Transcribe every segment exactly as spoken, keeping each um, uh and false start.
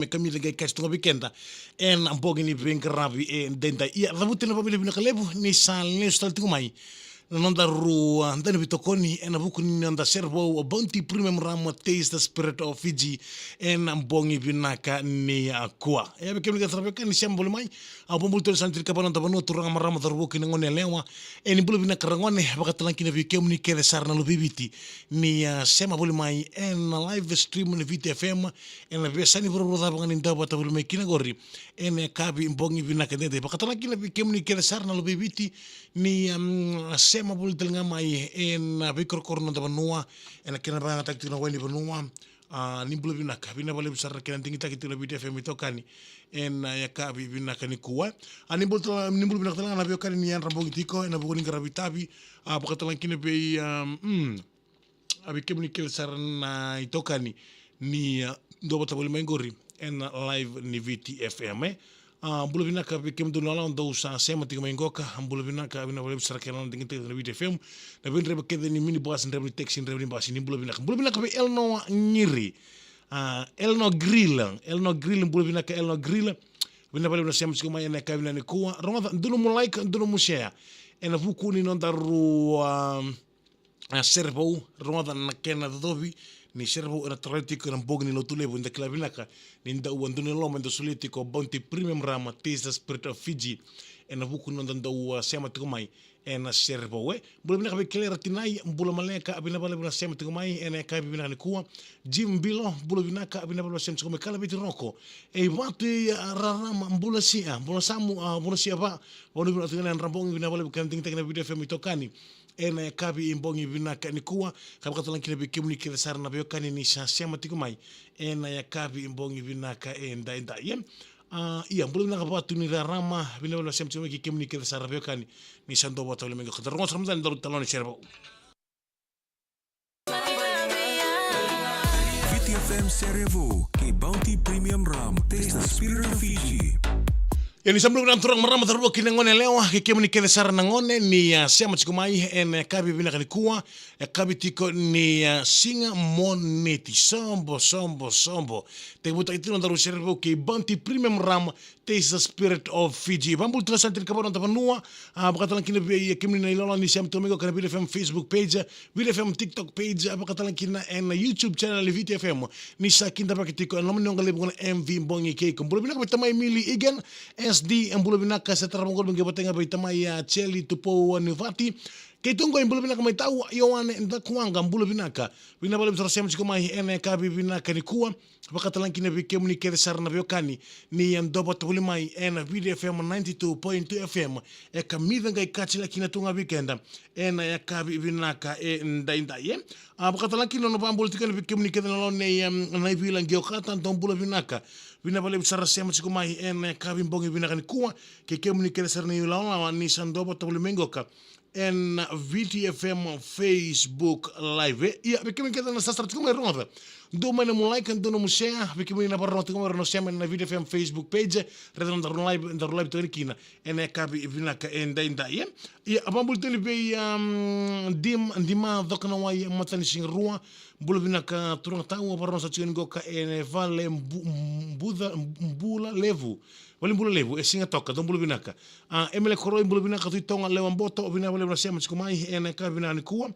me kamica qai kaci tu ga vei keda ena bogi ni veiqaravi edaidai. Ia, cavuta na vakavinavinaka levu ni sa lesu tale tiko mai na nodaru, ah, dau ni veitokoni ena vuku ni noda sere vou, Bounty Premium Rum, Taste the Spirit of Fiji, ena bogi vinaka nikua. Ia, vei kemuni kece sara vei kemuni ni sema voli mai, au vakabula tale na sa na tiko vei na noda vanua, turaga, marama, cauravou kei na gone yalewa. E, ni bula vinaka ragone, vakatalega kina vei kemuni kece sara na luve i Viti ni, ah, sema voli mai ena live stream ni Viti F M, ena veiyasana ni vuravura cava ga ni dau vakatavuli mai kina qori ena yakavi bogi vinaka edaidai. Vakatalega kina vei kemuni kece sara na luve i Viti ni, um, sema voli talega mai ena veikorokoro ni noda vanua, ena kena vakayagataki tiko na wai ni vanua. Ah, ni bula vinaka, vinaka vakalevu sara na kena digitaki tiko na Viti F M itokani ena yakavi vinaka nikua. Ah, ni bula tale-, ni bula vinaka talega na veiwekani ni yadra bogi tiko ena vuku ni qaravi tavi. Ah, vakatalega kina vei, um, mm, ah, vei kemuni kece sara na itokani ni, ah, dau vakatavuli mai qori ena live ni Viti F M, e. Ah, bula vinaka vei kemudou na lalawa dou sa sema tiko mai qoka. Bula vinaka, vinaka vakalevu sara kei na digitaki na Viti F M. Na veidreva kece ni minibus, dreva ni taxi, dreva ni basi, ni bula vinaka. Bula vinaka vei Elno Ngiri. Ah, Elno Grill, Elno Grill, bula vinaka Elno Grill. Vinaka vakalevu na sema tiko mai ena yakavi vinaka nikua. Rogoca, dua nomu like, dua nomu share ena vuku ni nodaru, ah, ah, sere vou, rogoca na kena cocovi ni sere vou ena tarai tiko ena bogi ni Lotulevu. Eda kila vinaka ni dau, ah, dau ni loma eda solia tiko Bounty Premium Rum, Taste the Spirit of Fiji, ena vuku ni noda dau, ah, sema tiko mai ena sere vou, e. Bula vinaka vei Kelera Tinai, bula maleka, vinaka vakalevu na sema tiko mai ena yakavi vinaka nikua. Jim Bilo, bula vinaka, vinaka vakalevu na sema tiko mai. Kalaveti Roko, e, i Vatu i, ah, Rarama, bula sia, bula samu, ah, bula sia va, vanu vinaka tiko na yadra bogi, vinaka vakalevu kei na digitaki na Viti F M itokani ena yakavi bogi vinaka nikua. Ka vakatalega kina vei kemuni kece sara na veiwekani ni sa sema tiko mai ena yakavi bogi vinaka edaidai, e. Ah, ia, bula vinaka Vatu ni Rarama, vinaka vakalevu na sema tiko mai, kei kemuni kece sara na veiwekani ni sa dau vakatavuli mai qoka. Da rogoca sara mada na nodaru italanoa ni sere vou. Viti F M sere vou kei Bounty Premium Rum, Taste the Spirit of Fiji. Ia, ni sa bula vinaka na turaga, marama, cauravou kei na gone yalewa, kei kemuni kece sara na gone ni, ah, sema tiko mai ena yakavi vinaka nikua, yakavi tiko ni, ah, Siga Moniti. Sobo, sobo, sobo. Tekivutaki tiko na nodaru sere vou kei Bounty Premium Rum, Taste the Spirit of Fiji. Vakabula tale na sa na tiko vei na noda vanua. Ah, vakatalega kina vei kemuni na ilawalawa ni sema tiko mai qoka ena Viti F M Facebook page, Viti F M TikTok page, ah, vakatalega kina ena YouTube channel ni Viti F M. Ni sa kidavaki tiko ena loma ni oqo levu na M V bogi kei iko. Bula vinaka vei tamai Mili Egan, S D, e, bula vinaka. Sa tara vaqori me qai vata ga vei tamai, ah, Cheli Tupou Nivati. Keitou qo, e, bula vinaka mai Tau, Ioane Dakuwaqa, bula vinaka. Vinaka vakalevu sara na sema tiko mai ena yakavi vinaka nikua. Vakatalega kina vei kemuni kece sara na veiwekani ni, ah, dau vakatavuli mai ena Viti F M ninety-two point two F M. E kamica qai kaci laki kina tu ga vei keda ena yakavi vinaka edaidai, e. Ah, vakatalega kina na noqu vakabula tiko yani vei kemuni kece na lalawa nei, em, Naivila Giokata, dou bula vinaka. Vinaka vakalevu sara na sema tiko mai ena yakavi bogi vinaka nikua. Kei kemuni kece sara na ilawalawa ni sa dau vakatavuli mai qoka ena Viti F M Facebook Live, e. Ia, vei kemuni kece na sa sara tiko mai, rogoca, dua mai nomu like, dua nomu share. Vei kemuni na vakarorogo tiko mai, rau na sema ena Viti F M Facebook page, raica na nodaru live, daru live tiko yani kina ena yakavi vinaka edaidai, e. Ia, a vakabula tale vei, um, Dim, Dima Cokanawai Matanisigarua, bula vinaka turaga Tau, a vakarorogo sara tiko yani qoka ena vale Bu-, Buca-, Bula Levu, vale Bula Levu e Sigatoka, dou bula vinaka. Ah, Emele Koroi, bula vinaka Tui Toga Lewa Boto, vinaka vakalevu na sema tiko mai ena yakavi vinaka nikua.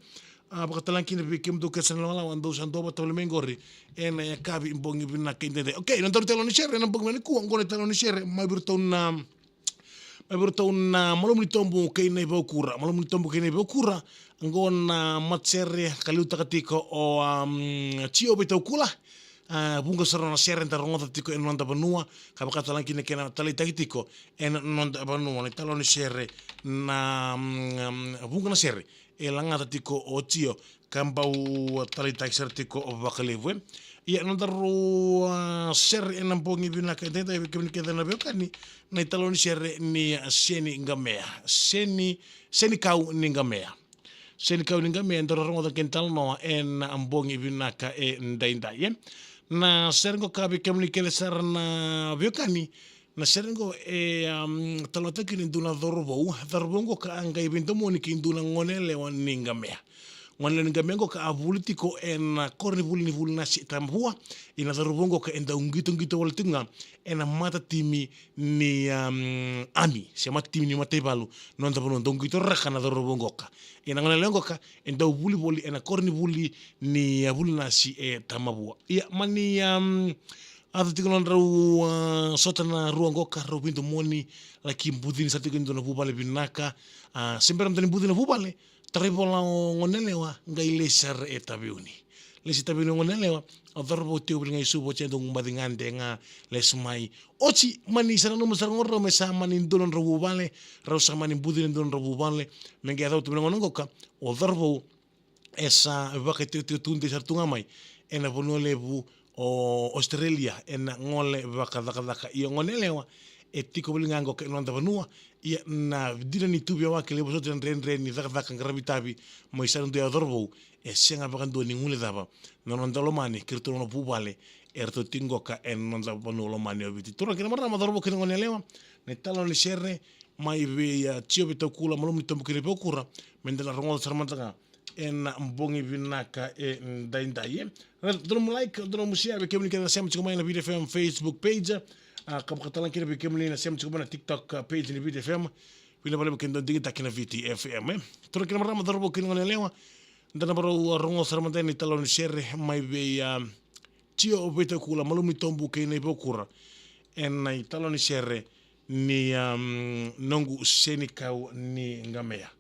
Ah, vakatalega kina vei kemudou kece sara na ilawalawa dou sa dau vakatavuli mai qori ena yakavi bogi vinaka edaidai. Okay, na nodaru italanoa ni sere ena bogi vinaka nikua, oqo na italanoa ni sere mai vei iratou na, mai vei iratou na Malumu ni Tobu kei Naivaukura. Malumu ni Tobu kei Naivaukura, oqo na matasere ka liutaka tiko o, um, Tio Veitaukula. Ah, vuqa sara na sere da rogoca tiko ena noda vanua, ka vakatalega kina kena taleitaki tiko ena noda vanua, na italanoa ni sere na, mm, vuqa na sere e lagata tiko o Tio, ka bau taleitaki sara tiko vakalevu, e. Ia, nodaru, ah, sere ena bogi vinaka edaidai, vei kemuni kece na veiwekani, na italanoa ni sere ni Seni Qamea. Seni, Seni Kau ni Qamea. Seni Kau ni Qamea, daru rogoca kena italanoa ena bogi vinaka edaidai, e. Na sere qo, ka vei kemuni kece sara na veiwekani, na sere qo e, um, talanoataki kina e dua na cauravou. Cauravou qo ka a qai veidomoni kei dua na gone yalewa ni Qamea. Gone lewa ni Gamea qoka a vuli tiko ena koronivuli ni Vuli Nasi e Tamavua. Ia na cauravou qoka e dau qitoqito wale tiko ga ena matatimi ni, um, ami, se matatimi ni mataivalu, noda vanua, dau qito raka na cauravou qoka. Ia na gone lewa qoka e dau vuli voli ena koronivuli ni, uh, Vuli Nasi e Tamavua. Ia mani, um, yaco tiko na nodrau, uh, sota na rua qoka, rau veidomoni, laki bucini sara tiko e dua na vuvale vinaka. Uh, se bera mada ni buci na vuvale, tarai vola o gone lewa, qai lesi sara e Taveuni. Lesi Taveuni o gone lewa, o cauravou tiko voli ga i Suva, oti e dau baci gade ga, lesi mai. Oti, mani sa nanuma sara qo rau me sa mani dua na nodrau vuvale, rau sa mani bucini e dua na nodrau vuvale, me qai yaco tu mai na gauna qoka, o cauravou e sa vakatikotiko tudei sara tu ga mai ena vanua levu o Australia, ena gole vakacakacaka. Ia o gone lewa e tiko voli ga qoka ena noda vanua. Ia na dina ni tu veiwaki, levu soti na dredre ni cakacaka, qaravi tavi, mai sa na dua ya o cauravou, e sega vakadua ni guilecava na noda lomani kei ratou na vuvale, e ratou tiko qoka ena noda vanua lomani o Viti. Turaga kei na marama, cauravou kei na gone lewa, na italanoa ni sere mai vei, a, Tio Vitaukula, Malumu ni Tobu kei na iVakura, meda na rogoca sara mada ga ena bogi vinaka edaidai, e. Ra, dua nomu like, dua nomu share vei kemuni kece na sema tiko mai na Viti F M Facebook page, a, ka vakatalega kina vei kemuni na sema tiko mai na TikTok, a, page ni Viti F M. Vinaka vakalevu kei na dau digitaki na Viti F M, e. Turaga kei na marama, cauravou kei na gone lewa, da na varau, a, rogoca sara mada na italanoa ni sere mai vei, a, Tio Vitaukula, Malumu ni Tobu kei na iVakura, ena italanoa ni sere ni, um, Noqu Senikau ni Gamea.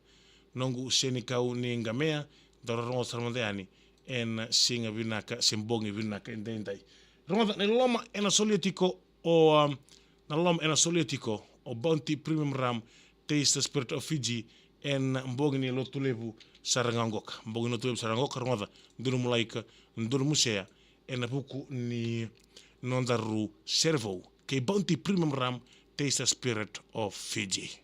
Noqu Senikau ni Gamea, da rogoca sara mada yani ena siga vinaka se bogi vinaka edaidai. Rogoca, na loloma ena solia tiko o, um, na loloma ena solia tiko o Bounty Premium Rum, Taste the Spirit of Fiji, ena bogi ni Lotulevu sara ga qoka. Bogi ni Lotulevu sara ga qoka, rogoca, dua nomu like, dua nomu share, ena vuku ni nodaru sere vou kei Bounty Premium Rum, Taste the Spirit of Fiji.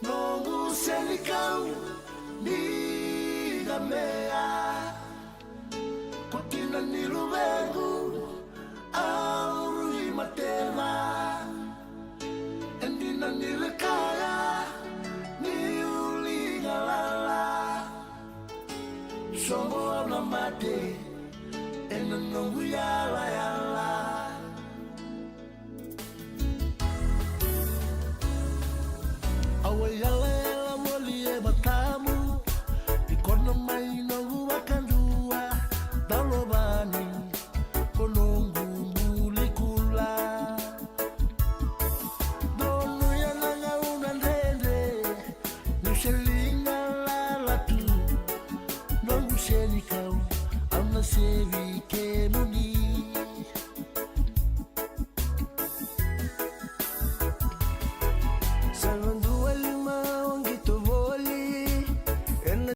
Noqu senikau ni gamea, ko tina ni luvequ au rui mateva. E dina ni rekaya ni uli galala, sobo au na mate ena noqu yalayala. Au a yalayala voli e matamu, ni kona mai noqu vakadua, Daulovani, ko noqu buli kula. Donu ya na gauna dredre, niu se liga lala tu, noqu senikau, au na sevi kemuni.